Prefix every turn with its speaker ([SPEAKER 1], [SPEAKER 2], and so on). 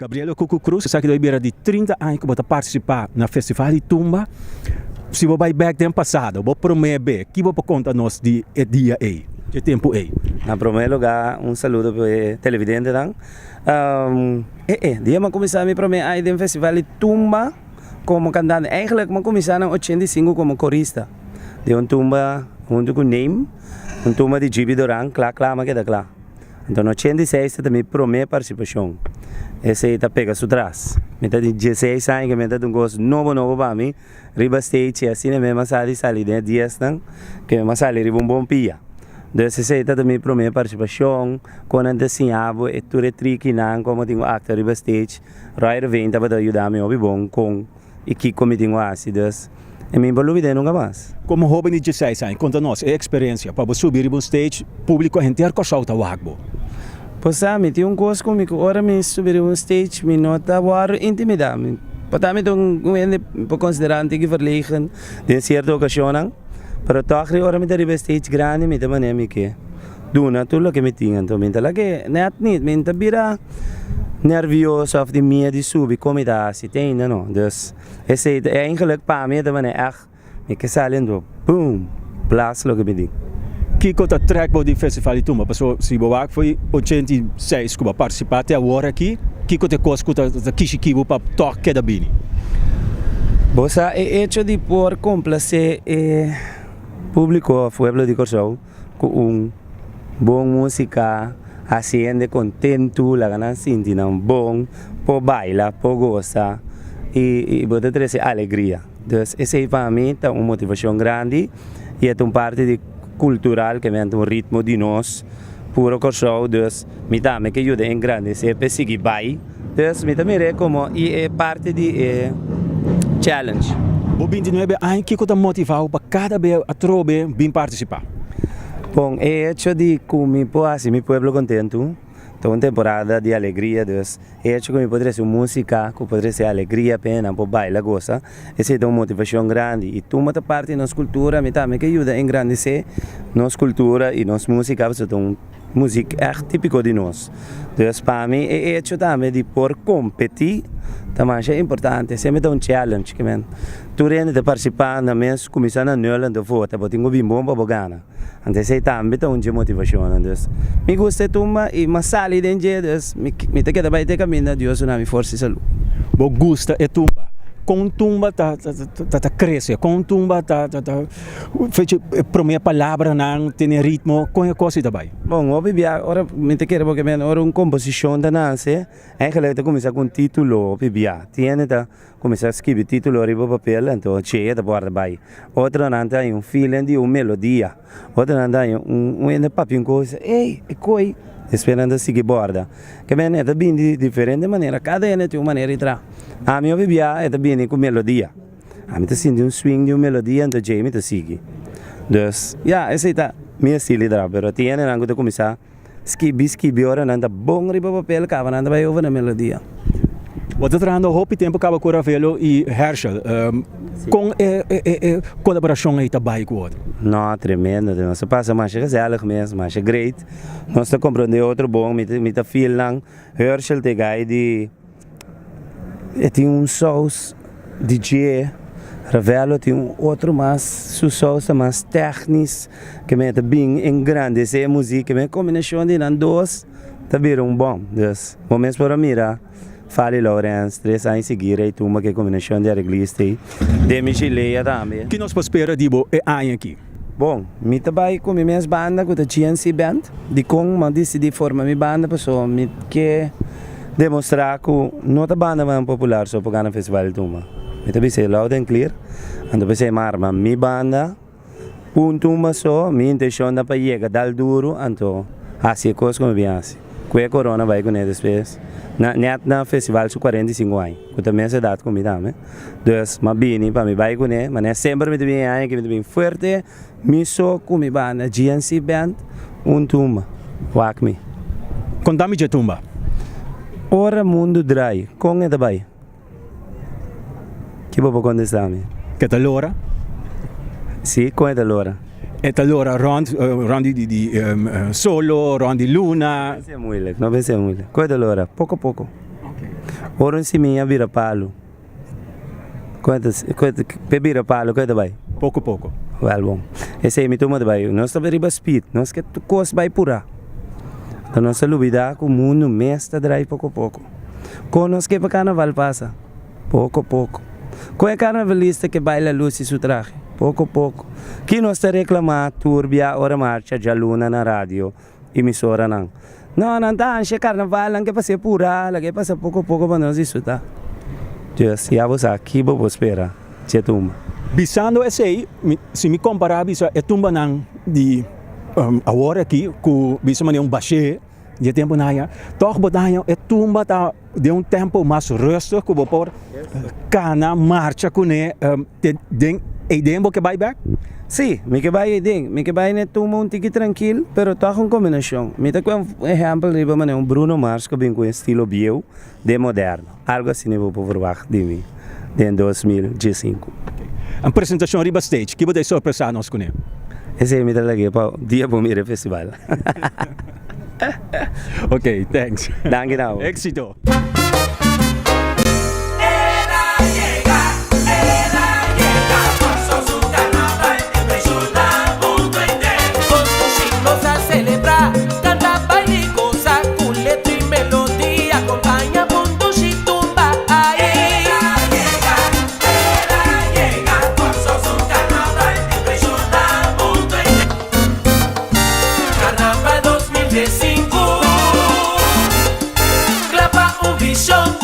[SPEAKER 1] Gabrielo Cucu Cruz, esaki ta bira di 30 aña ku bo ta partisipá na Festival di Tumba. Si bo bai bèk den pasado, bo promé be, ki bo por konta nos di e dia ei, di e tempu ei?
[SPEAKER 2] Na promé lugá un saludo pa e televidentenan. E e dia mi a kuminsá mi promé aña den Festival di Tumba komo kantante, eigentlik mi a kuminsá na 85 komo korista den un tumba huntu ku Neem, un tumba di Gibi Doran, kla kla mi a keda kla. Anto na 86 ta mi promé partisipashon. Esei ta pega su tras. Mi ta di dieseis aña ke mi ta un kos nobo nobo pa mi riba stage i asina mi a sa di sali den e diesnan ke mi a sali riba un bon pia. Dus esei ta mi promé partisipashon, kon nan ta siña bo e tur e trikinan komo tin ku aktua riba stage. Roy Reveen tabata yuda mi hopi bon kon. I kiko mi tin ku hasi? Dus, e mi por lubid'é nunka mas.
[SPEAKER 1] Komo hóben di dieseis aña, konta nos e eksperensia pa bo subi riba un stage públiko henter Kòrsou ta wak bo.
[SPEAKER 2] Bo sa, mi tin un kos ku mi ku ora mi subi riba un stage mi no ta wòrdu intimidá. Mi por ta mi ta un hende mi por konsiderá un tiki verlegen den sierto okashonnan, pero tòg ri ora mi ta riba e stage grandi mi ta manera mi ke duna tur loke mi tin. Anto mi ta lag'é nèt nit, mi no ta bira nervioso òf di miedu di subi kon mi ta hasi te ainda no. Dus esei ta eigenlijk pa mi e ta manera ègt mi ke sali anto boom blas loke mi tin.
[SPEAKER 1] Kiko ta trèk bo di Festival di Tumba? Pasobra si bo wak for 86 ku bo a partisipá te awor aki, kiko ta e kos ku ta kishikí bo pa tòg keda bini?
[SPEAKER 2] Bo sa e echo di por komplasé e públiko òf pueblo di Kòrsou Ku un bon músika hasi hende kontentu, laga nan sinti nan bon, por baila, por gosa i bo ta trese alegria. Dus esei pa mi ta un motivashon grandi i e ta un parti di kultural ke menta un ritmo di nos puro Kòrsou. Dus mi tambe ke yuda engrandesé pa e sigui bai. Dus mi ta mir'é komo i e parti di e challenge.
[SPEAKER 1] Bo 29 aña, kiko ta motivá bo pa kada be atrobe bin partisipá?
[SPEAKER 2] Bon, e hecho di ku mi por hasi mi pueblo kontentu ta un temporada di alegria, dus e hecho ku mi por trese un músika ku por trese alegria pa e nan por baila gosa, esei ta un motivashon grandi. I tumba ta parti di nos kultura, mi tambe ke yuda engrandesé nos kultura i nos músika pasobra ta un Muzik ègt típiko di nos. Dus pa mi e echo tambe di por kompetí ta masha importante. Semper ta un challenge ke men tur hende ta partisipá na mes kuminsá na nul anto vota bo tin ku bin bon pa bo gana. Anto esei tambe ta un dje motivashonnan. Dus mi gusta e tumba i mi a sali den dje dus mi ta keda bai te kaminda Dios duna mi forsa i salú.
[SPEAKER 1] Bo gusta e tumba? Kon tumba ta ta krese? Kon tumba ta ta. Fecha e prome palabranan tene ritmo, kon e kos ei ta bai?
[SPEAKER 2] Bon, hopi bia ora mi ta kere porque men ora un komposishon ta nase, eigenlijk ta kuminsá ku un título hopi bia. Tin hende ta kuminsá skibi título riba papel, anto che ta por bai. Otronan ta haña un feeling di un melodia, otronan ta haña un un hende papia un kos, ey e koi, despues nan ta sigui borda. Ke men e ta bini di diferente manera, kada hende tin un manera di traha. Ami hopi bia e ta bini ku melodia. Ami ta sinti un swing di un melodia anto djei mi ta sigui. Dus, ya, esei ta mi estil di traha, pero tin hendenan ku ta kuminsá skibi skibi ora nan ta bon riba papel kaba nan ta bai over na melodia.
[SPEAKER 1] Bo ta trahando hopi tempu kaba ku Ravelo i Herschel. Kon e kolaborashon ei ta bai ku otro?
[SPEAKER 2] No, tremendo. Nos ta pasa masha gezellig mes, masha great. Nos ta komprondé otro bon. Mi ta feel nan Herschel ta e guy di. E tin un sous di dje, Ravello tin un otro mas, su sous ta mas tèknis, ke men ta bin engrandesé e muzik, ke men kombinashon di nan dos ta bira un bòm. Dus, bo mes por a mira Fally Laurens tres aña sigui Rey Tumba ku e kombinashon di areglista ei, Demi Gilea tambe.
[SPEAKER 1] Ki nos por spera di bo e aña aki?
[SPEAKER 2] Bon, mi ta bai ku mi mes banda ku ta GNC Band. Dikon mi a disidí forma mi banda? Pasobra mi ke demostrá ku no ta bandanan popular so por gana Festival di Tumba. Mi ta bisa e loud and clear. Anto p'esei mi a arma mi banda un tumba so. Mi intenshon ta pa yega dal duru anto hasi e kos ku mi bin hasi. Ku e korona bai kuné despues na nèt na festival su 45 aña ku ta mes edat ku mi tambe. Dus m'a bini pa mi bai kuné, manera semper mi ta bin e aña aki mi ta bin fuerte mi so ku mi banda GNC Band un tumba. Wak mi.
[SPEAKER 1] Konta mi dje tumba.
[SPEAKER 2] Ora mundu drai, kon e ta bai? Ki bo por kontestá mi?
[SPEAKER 1] Ke ta lora?
[SPEAKER 2] Sí, kon e ta lora?
[SPEAKER 1] E ta lora rònt rònt di di solo, rònt di luna.
[SPEAKER 2] No pensé moeilijk, no pensé moeilijk. Kon e ta lora? Poko poko. Ora un simia bira palu, kon e ta, kon e ta, p'e bira palu kon e ta bai?
[SPEAKER 1] Poko poko.
[SPEAKER 2] Wèl bon, esei mi tumba ta bai. Nos ta riba speed, nos ke tur kos bai purá. Anto nos ta lubidá ku mundu mes ta drai poko poko. Kon nos ke pa karnaval pasa? Poko poko. Kon e karnavalista ke baila lusi su trahe? Poko poko. Ki nos ta reklamá tur bia ora marcha djaluna na radio? Emisoranan. No, nan ta ansha karnaval, nan ke pas'é purá, laga e pasa poko poko pa nos disfrutá. Dios, ya bo sa ki bo por spera dje tumba.
[SPEAKER 1] Bisando esei, mi, si mi kompará bisa e tumbanan di awor aki ku bisa manera un bashé di e tempunan aya, tòg bo ta haña e tumba ta den un tempo mas rustig ku bo por kana marcha kuné te den eiden bo ke bai bek?
[SPEAKER 2] Sí, mi ke bai eiden. Mi ke bai na e tumba un tiki trankil, pero tòg un kombinashon. Mi ta kue un ehèmpel riba manera un Bruno Mars ku bin ku un estilo bieu den moderno. Algu asina bo por verwagt di mi den 2015.
[SPEAKER 1] Un presentashon riba stage, ki bo ta e sorpresá nos kuné?
[SPEAKER 2] Esei mi ta lag'é pa dia bo mira e festival.
[SPEAKER 1] Ok, thanks.
[SPEAKER 2] Danki na bo.
[SPEAKER 1] Éxito.
[SPEAKER 3] Carnaval 2005 Cla pa un vision.